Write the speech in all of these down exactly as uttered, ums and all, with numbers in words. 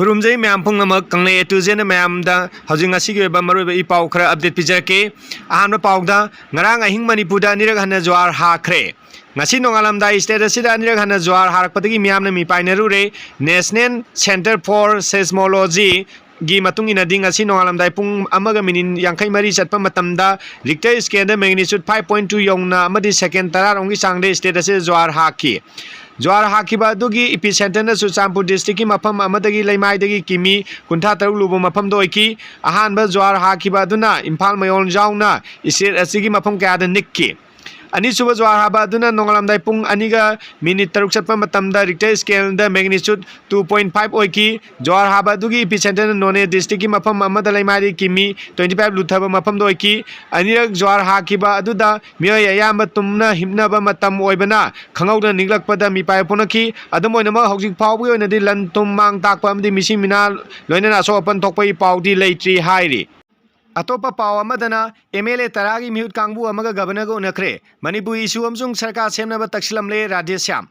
ꯈꯨꯔꯨꯝꯖꯩ ꯃꯌꯥꯝ ꯄꯨꯝꯅꯃꯛ꯫ ꯀꯪꯂꯩ A to Z ꯅ ꯃꯌꯥꯝꯗ ꯍꯧꯖꯤꯛ ꯉꯁꯤꯒꯤ ꯑꯣꯏꯕ ꯃꯔꯨꯑꯣꯏꯕ ꯏ ꯄꯥꯎ ꯈꯔ update ꯄꯤꯖꯔꯛꯀꯦ꯫ ꯑꯍꯥꯟꯕ ꯄꯥꯎꯗ, ꯉꯔꯥꯡ ꯑꯍꯤꯡ ꯃꯅꯤꯄꯨꯔꯗ ꯑꯅꯤꯔꯛ ꯍꯟꯅ ꯖ꯭ꯋꯥꯔ ꯍꯥꯈ꯭ꯔꯦ꯫ ꯉꯁꯤ ꯅꯣꯡꯉꯥꯜꯂꯝꯗꯥꯏ state ꯑꯁꯤꯗ ꯑꯅꯤꯔꯛ ꯍꯟꯅ ꯖ꯭ꯋꯥꯔ ꯍꯥꯔꯛꯄꯗꯒꯤ ꯃꯤꯌꯥꯝꯅ ꯃꯤꯄꯥꯏꯅꯔꯨꯔꯦ꯫ National Centre for Seismology ꯒꯤ ꯃꯇꯨꯡ ꯏꯟꯅꯗꯤ, ꯉꯁꯤ ꯅꯣꯡꯉꯥꯜꯂꯝꯗꯥꯏ ꯄꯨꯡ ꯑꯃꯒ ꯃꯤꯅꯤꯠ ꯌꯥꯡꯈꯩ ꯃꯔꯤ ꯆꯠꯄ ꯃꯇꯝꯗ Richter scale ꯗ magnitude five point two ꯌꯧꯅ ꯑꯃꯗꯤ second ꯇꯔꯥꯔꯣꯝꯒꯤ ꯆꯥꯡꯗ state ꯑꯁꯤꯗ ꯖ꯭ꯋꯥꯔ ꯍꯥꯈꯤ꯫ ꯖ꯭ꯋꯥꯔ ꯍꯥꯈꯤꯕ ꯑꯗꯨꯒꯤ epicentre ꯅ ꯆꯨꯔꯆꯥꯟꯄꯨꯔ district ꯀꯤ ꯃꯐꯝ ꯑꯃꯗꯒꯤ ꯂꯩꯃꯥꯏꯗꯒꯤ ꯀꯤꯃꯤ ꯀꯨꯟꯊ꯭ꯔꯥ ꯇꯔꯨꯛ ꯂꯨꯕ ꯃꯐꯝꯗ ꯑꯣꯏꯈꯤ꯫ ꯑꯍꯥꯟꯕ ꯖ꯭ꯋꯥꯔ ꯍꯥꯈꯤꯕ ꯑꯗꯨꯅ ꯏꯝꯐꯥꯜ ꯃꯌꯣꯜ ꯌꯥꯎꯅ state ꯑꯁꯤꯒꯤ ꯃꯐꯝ ꯀꯌꯥꯗ ꯅꯤꯛꯈꯤ꯫ ꯑꯅꯤꯁꯨꯕ ꯖ꯭ꯋꯥꯔ ꯍꯥꯕ ꯑꯗꯨꯅ ꯅꯣꯡꯉꯥꯜꯂꯝꯗꯥꯏ ꯄꯨꯡ ꯑꯅꯤꯒ ꯃꯤꯅꯤꯠ ꯇꯔꯨꯛ ꯆꯠꯄ ꯃꯇꯝꯗ Richter scale ꯗ magnitude two point five ꯑꯣꯏꯈꯤ꯫ ꯖ꯭ꯋꯥꯔ ꯍꯥꯕ ꯑꯗꯨꯒꯤ epicentre ꯅ ꯅꯣꯅꯦ district ꯀꯤ ꯃꯐꯝ ꯑꯃꯗ ꯂꯩꯃꯥꯏꯗꯒꯤ ꯀꯤꯃꯤ twenty five ꯂꯨꯊꯕ ꯃꯐꯝꯗ ꯑꯣꯏꯈꯤ꯫ ꯑꯅꯤꯔꯛ ꯖ꯭ꯋꯥꯔ ꯍꯥꯈꯤꯕ ꯑꯗꯨꯗ ꯃꯤꯑꯣꯏ ꯑꯌꯥꯝꯕ ꯇꯨꯝꯅ ꯍꯤꯞꯅꯕ ꯃꯇꯝ ꯑꯣꯏꯕꯅ ꯈꯪꯍꯧꯗꯅ ꯅꯤꯛꯂꯛꯄꯗ ꯃꯤꯄꯥꯏꯕ ꯐꯣꯡꯂꯛꯈꯤ꯫ ꯑꯗꯨꯝ ꯑꯣꯏꯅꯃꯛ, ꯍꯧꯖꯤꯛ ꯐꯥꯎꯕꯒꯤ ꯑꯣꯏꯅꯗꯤ ꯂꯟ ꯊꯨꯝ ꯃꯥꯡ ꯇꯥꯛꯄ ꯑꯃꯗꯤ ꯃꯤꯁꯤ ꯃꯤꯅꯥ ꯂꯣꯏꯅꯅ ꯑꯁꯣꯛ ꯑꯄꯟ ꯊꯣꯛꯄꯒꯤ ꯄꯥꯎꯗꯤ ꯂꯩꯇ꯭ꯔꯤ ꯍꯥꯏꯔꯤ꯫ ꯑꯇꯣꯞꯄ ꯄꯥꯎ ꯑꯃꯗꯅ, M L A ꯇꯔꯥꯒꯤ ꯃꯤꯍꯨꯠ ꯀꯥꯡꯕꯨ ꯑꯃꯒ ꯒꯕꯔꯅꯔꯒ ꯎꯅꯈ꯭ꯔꯦ꯫ ꯃꯅꯤꯄꯨꯔ issue ꯑꯃꯁꯨꯡ ꯁꯔꯀꯥꯔ ꯁꯦꯝꯅꯕ ꯇꯛꯁꯤꯜꯂꯝꯂꯦ ꯔꯥꯙꯦꯁ꯭ꯌꯥꯝ꯫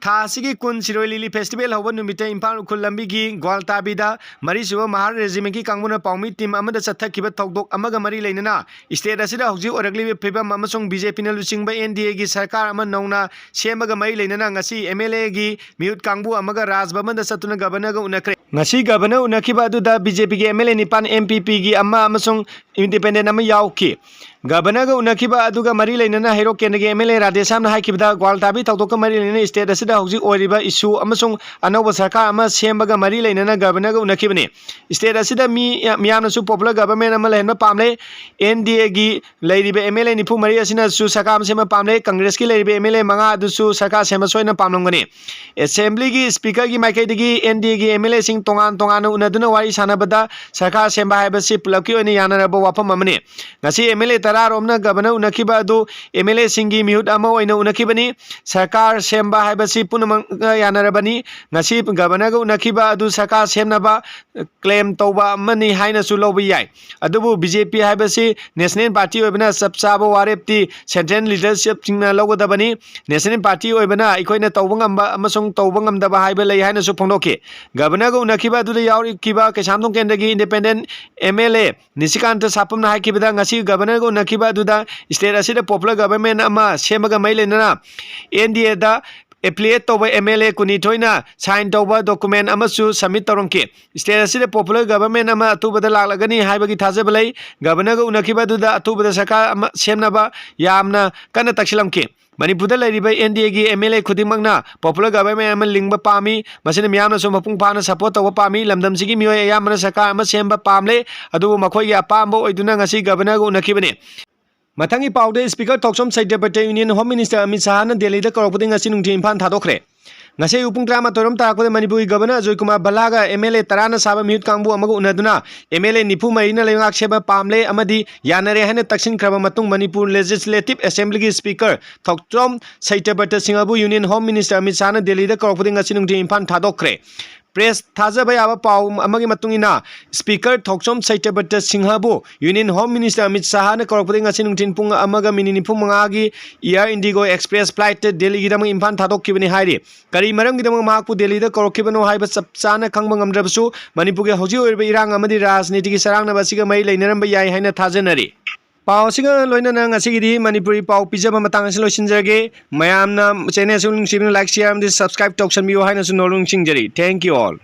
ꯊꯥ ꯑꯁꯤꯒꯤ ꯀꯨꯟ ꯁꯤꯔꯣꯏ ꯂꯤꯂꯤ festival ꯍꯧꯕ ꯅꯨꯃꯤꯠꯇ ꯏꯝꯐꯥꯜ ꯎꯈ꯭ꯔꯨꯜ ꯂꯝꯕꯤꯒꯤ ꯒ꯭ꯋꯥꯜꯇꯥꯕꯤꯗ ꯃꯔꯤꯁꯨꯕ ꯃꯍꯥꯔ regiment ꯀꯤ ꯀꯥꯡꯕꯨꯅ ꯄꯥꯎꯃꯤ team ꯑꯃꯗ ꯆꯠꯊꯈꯤꯕ ꯊꯧꯗꯣꯛ ꯑꯃꯒ ꯃꯔꯤ ꯂꯩꯅꯅ state ꯑꯁꯤꯗ ꯍꯧꯖꯤꯛ ꯑꯣꯏꯔꯛꯂꯤꯕ ꯐꯤꯕꯝ ꯑꯃꯁꯨꯡ B J P ꯅ ꯂꯨꯆꯤꯡꯕ N D A ꯒꯤ ꯁꯔꯀꯥꯔ ꯑꯃ ꯅꯧꯅ ꯁꯦꯝꯕꯒ ꯃꯔꯤ ꯂꯩꯅꯅ ꯉꯁꯤ M L A ꯒꯤ ꯃꯤꯍꯨꯠ ꯀꯥꯡꯕꯨ ꯑꯃꯒ ꯔꯥꯖ ꯚꯕꯟꯗ ꯆꯠꯇꯨꯅ ꯒꯕꯔꯅꯔꯒ ꯎꯅꯈ꯭ꯔꯦ꯫ ꯉꯁꯤ ꯒꯕꯔꯅꯔ ꯎꯅꯈꯤꯕ ꯑꯗꯨꯗ B J P ꯒꯤ M L A ꯅꯤꯄꯥꯟ, N P P ꯒꯤ ꯑꯃ ꯑꯃꯁꯨꯡ independent ꯑꯃ ꯌꯥꯎꯈꯤ꯫ ꯒꯕꯔꯅꯔꯒ ꯎꯅꯈꯤꯕ ꯑꯗꯨꯒ ꯃꯔꯤ ꯂꯩꯅꯅ ꯍꯩꯔꯣꯛ ꯀꯦꯟꯗ꯭ꯔꯒꯤ M L A ꯔꯥꯙꯦꯁ꯭ꯌꯥꯝꯅ ꯍꯥꯏꯈꯤꯕꯗ, ꯒ꯭ꯋꯥꯜꯇꯥꯕꯤ ꯊꯧꯗꯣꯛꯀ ꯃꯔꯤ ꯂꯩꯅꯅ state ꯑꯁꯤꯗ ꯍꯧꯖꯤꯛ ꯑꯣꯏꯔꯤꯕ issue ꯑꯃꯁꯨꯡ ꯑꯅꯧꯕ ꯁꯔꯀꯥꯔ ꯑꯃ ꯁꯦꯝꯕꯒ ꯃꯔꯤ ꯂꯩꯅꯅ ꯒꯕꯔꯅꯔꯒ ꯎꯅꯈꯤꯕꯅꯤ꯫ State ꯑꯁꯤꯗ ꯃꯤ, ꯃꯤꯌꯥꯝꯅꯁꯨ popular government ꯑꯃ ꯂꯩꯍꯟꯕ ꯄꯥꯝꯂꯦ꯫ N D A ꯒꯤ ꯂꯩꯔꯤꯕ M L A ꯅꯤꯐꯨ ꯃꯔꯤ ꯑꯁꯤꯅꯁꯨ ꯁꯔꯀꯥꯔ ꯑꯃ ꯁꯦꯝꯕ ꯄꯥꯝꯂꯦ꯫ Congress ꯀꯤ ꯂꯩꯔꯤꯕ M L A ꯃꯉꯥ ꯑꯗꯨꯁꯨ ꯁꯔꯀꯥꯔ ꯁꯦꯝꯕ ꯁꯣꯏꯗꯅ ꯄꯥꯝꯂꯝꯒꯅꯤ꯫ Assembly ꯒꯤ Speaker ꯒꯤ ꯃꯥꯏꯀꯩꯗꯒꯤ N D A ꯒꯤ M L A ꯁꯤꯡ ꯇꯣꯉꯥꯟ ꯇꯣꯉꯥꯟꯅ ꯎꯅꯗꯨꯅ ꯋꯥꯔꯤ ꯁꯥꯟꯅꯕꯗ ꯁꯔꯀꯥꯔ ꯁꯦꯝꯕ ꯍꯥꯏꯕꯁꯤ ꯄꯨꯂꯞꯀꯤ ꯑꯣꯏꯅ ꯌꯥꯅꯔꯕ ꯋꯥꯐꯝ ꯑꯃꯅꯤ꯫ ꯉꯁꯤ MLA ꯇꯔꯥ ꯔꯣꯝꯅ ꯒꯕꯅꯔ ꯎꯅꯈꯤꯕ ꯑꯗꯨ MLA ꯁꯤꯡꯒꯤ ꯃꯤꯍꯨꯠ ꯑꯃ ꯑꯣꯏꯅ ꯎꯅꯈꯤꯕꯅꯤ꯫ ꯁꯔꯀꯥꯔ ꯁꯦꯝꯕ ꯍꯥꯏꯕꯁꯤ ꯄꯨꯝꯅꯃꯛꯅ ꯌꯥꯅꯔꯕꯅꯤ꯫ ꯉꯁꯤ ꯒꯕꯅꯔꯒ ꯎꯅꯈꯤꯕ ꯑꯗꯨ ꯁꯔꯀꯥꯔ ꯁꯦꯝꯅꯕ claim ꯇꯧꯕ ꯑꯃꯅꯤ ꯍꯥꯏꯅꯁꯨ ꯂꯧꯕ ꯌꯥꯏ꯫ ꯑꯗꯨꯕꯨ BJP ꯍꯥꯏꯕꯁꯤ national party ꯑꯣꯏꯕꯅ ꯆꯞ ꯆꯥꯕ ꯋꯥꯔꯦꯞꯇꯤ central leadership ꯁꯤꯡꯅ ꯂꯧꯒꯗꯕꯅꯤ꯫ National party ꯑꯣꯏꯕꯅ ꯑꯩꯈꯣꯏꯅ ꯇꯧꯕ ꯉꯝꯕ ꯑꯃꯁꯨꯡ ꯇꯧꯕ ꯉꯝꯗꯕ ꯍꯥꯏꯕ ꯂꯩ ꯍꯥꯏꯅꯁꯨ ꯐꯣꯡꯗꯣꯛꯈꯤ꯫ ꯒꯕꯅꯔꯒ ꯎꯅꯈꯤꯕ ꯑꯗꯨꯗ ꯌꯥꯎꯔꯤꯈꯤꯕ ꯀꯩꯁꯥꯝꯊꯣꯡ ꯀꯦꯟꯗ꯭ꯔꯒꯤ independent MLA ꯅꯤꯁꯤꯀꯥꯟꯇ ꯁꯥꯄꯝꯅ ꯍꯥꯏꯈꯤꯕꯗ, ꯉꯁꯤ ꯒꯕꯅꯔꯒ ꯎꯅꯈꯤꯕ ꯑꯗꯨꯗ state ꯑꯁꯤꯗ popular government ꯑꯃ ꯁꯦꯝꯕꯒ ꯃꯔꯤ ꯂꯩꯅꯅ NDAꯗ affiliate ꯇꯧꯕ MLA ꯀꯨꯟꯅꯤꯊꯣꯏꯅ sign ꯇꯧꯕ document ꯑꯃꯁꯨ submit ꯇꯧꯔꯝꯈꯤ꯫ State ꯑꯁꯤꯗ popular government ꯑꯃ ꯑꯊꯨꯕꯗ ꯂꯥꯛꯂꯒꯅꯤ ꯍꯥꯏꯕꯒꯤ ꯊꯥꯖꯕ ꯂꯩ꯫ ꯒꯕꯅꯔꯒ ꯎꯅꯈꯤꯕ ꯑꯗꯨꯗ ꯑꯊꯨꯕꯗ ꯁꯔꯀꯥꯔ ꯑꯃ ꯁꯦꯝꯅꯕ ꯌꯥꯝꯅ ꯀꯟꯅ ꯇꯛꯁꯤꯜꯂꯝꯈꯤ꯫ ꯃꯅꯤꯄꯨꯔꯗ ꯂꯩꯔꯤꯕ NDAꯒꯤ MLA ꯈꯨꯗꯤꯡꯃꯛꯅ popular government ꯑꯃ ꯂꯤꯡꯕ ꯄꯥꯝꯃꯤ꯫ ꯃꯁꯤꯅ ꯃꯤꯌꯥꯝꯅꯁꯨ ꯃꯄꯨꯡ ꯐꯥꯅ support ꯇꯧꯕ ꯄꯥꯝꯃꯤ꯫ ꯂꯝꯗꯝꯁꯤꯒꯤ ꯃꯤꯑꯣꯏ ꯑꯌꯥꯝꯕꯅ ꯁꯔꯀꯥꯔ ꯑꯃ ꯁꯦꯝꯕ ꯄꯥꯝꯂꯦ꯫ ꯑꯗꯨꯕꯨ ꯃꯈꯣꯏꯒꯤ ꯑꯄꯥꯝꯕ ꯑꯣꯏꯗꯨꯅ ꯉꯁꯤ ꯒꯕꯅꯔꯒ ꯎꯅꯈꯤꯕꯅꯤ꯫ ꯃꯊꯪꯒꯤ ꯄꯥꯎꯗ, Speaker ꯊꯣꯛꯆꯣꯝ ꯁꯇ꯭ꯌꯄꯇ Union Home Minister ꯑꯃꯤꯠ ꯁꯍꯥꯅ ꯗꯦꯜꯂꯤꯗ ꯀꯧꯔꯛꯄꯗꯒꯤ ꯉꯁꯤ ꯅꯨꯡꯊꯤꯜ ꯏꯝꯐꯥꯜ ꯊꯥꯗꯣꯛꯈ꯭ꯔꯦ꯫ ꯉꯁꯤ ꯑꯌꯨꯛ ꯄꯨꯡ ꯇꯔꯥꯃꯥꯊꯣꯏ ꯔꯣꯝ ꯇꯥꯔꯛꯄꯗ ꯃꯅꯤꯄꯨꯔꯒꯤ ꯒꯕꯅꯔ ꯑꯖꯣꯏ ꯀꯨꯃꯥꯔ ꯚꯜꯂꯥꯒ MLA ꯇꯔꯥꯅ ꯁꯥꯕ ꯃꯤꯍꯨꯠ ꯀꯥꯡꯕꯨ ꯑꯃꯒ ꯎꯅꯗꯨꯅ MLA ꯅꯤꯐꯨ ꯃꯔꯤꯅ ꯂꯩꯉꯥꯛ ꯁꯦꯝꯕ ꯄꯥꯝꯂꯦ ꯑꯃꯗꯤ ꯌꯥꯅꯔꯦ ꯍꯥꯏꯅ ꯇꯛꯁꯤꯟꯈ꯭ꯔꯕ ꯃꯇꯨꯡ, ꯃꯅꯤꯄꯨꯔ Legislative Assemblyꯒꯤ Speaker ꯊꯣꯛꯆꯣꯝ ꯁꯇ꯭ꯌꯄꯇ ꯁꯤꯡꯍꯕꯨ Union Home Minister ꯑꯃꯤꯠ ꯁꯍꯥꯅ ꯗꯦꯜꯂꯤꯗ ꯀꯧꯔꯛꯄꯗꯒꯤ ꯉꯁꯤ ꯅꯨꯡꯊꯤꯜ ꯏꯝꯐꯥꯜ ꯊꯥꯗꯣꯛꯈ꯭ꯔꯦ꯫ Press ꯊꯥꯖꯕ ꯌꯥꯕ ꯄꯥꯎ ꯑꯃꯒꯤ ꯃꯇꯨꯡ ꯏꯟꯅ, Speaker ꯊꯣꯛꯆꯣꯝ ꯁꯇ꯭ꯌꯄꯇ ꯁꯤꯡꯍꯕꯨ Union Home Minister ꯑꯃꯤꯠ ꯁꯍꯥꯅ ꯀꯧꯔꯛꯄꯗꯒꯤ ꯉꯁꯤ ꯅꯨꯡꯊꯤꯜ ꯄꯨꯡ ꯑꯃꯒ ꯃꯤꯅꯤꯠ ꯅꯤꯐꯨ ꯃꯉꯥꯒꯤ Air Indigo Express flightꯇ ꯗꯦꯜꯂꯤꯒꯤꯗꯃꯛ ꯏꯝꯐꯥꯜ ꯊꯥꯗꯣꯛꯈꯤꯕꯅꯤ ꯍꯥꯏꯔꯤ꯫ ꯀꯔꯤ ꯃꯔꯝꯒꯤꯗꯃꯛ ꯃꯍꯥꯛꯄꯨ ꯗꯦꯜꯂꯤꯗ ꯀꯧꯔꯛꯈꯤꯕꯅꯣ ꯍꯥꯏꯕ ꯆꯞ ꯆꯥꯅ ꯈꯪꯕ ꯉꯝꯗ꯭ꯔꯕꯁꯨ, ꯃꯅꯤꯄꯨꯔꯒꯤ ꯍꯧꯖꯤꯛ ꯑꯣꯏꯔꯤꯕ ꯏꯔꯥꯡ ꯑꯃꯗꯤ ꯔꯥꯖꯅꯤꯇꯤꯒꯤ ꯆꯔꯥꯡꯅꯕ ꯑꯁꯤꯒ ꯃꯔꯤ ꯂꯩꯅꯔꯝꯕ ꯌꯥꯏ ꯍꯥꯏꯅ ꯊꯥꯖꯅꯔꯤ꯫ ꯄꯥꯎ ꯑꯁꯤꯒ ꯂꯣꯏꯅꯅ ꯉꯁꯤꯒꯤꯗꯤ ꯃꯅꯤꯄꯨꯔꯤ ꯄꯥꯎ ꯄꯤꯖꯕ ꯃꯇꯥꯡ ꯑꯁꯤ ꯂꯣꯏꯁꯤꯟꯖꯔꯒꯦ꯫ ꯃꯌꯥꯝꯅ channel ꯑꯁꯤ ꯅꯨꯡꯁꯤꯕꯤꯅ like, share ꯑꯃꯗꯤ subscribe ꯇꯧꯁꯟꯕꯤꯌꯨ ꯍꯥꯏꯅꯁꯨ ꯅꯣꯜꯂꯨ ꯅꯤꯡꯁꯤꯡꯖꯔꯤ꯫ Thank you all.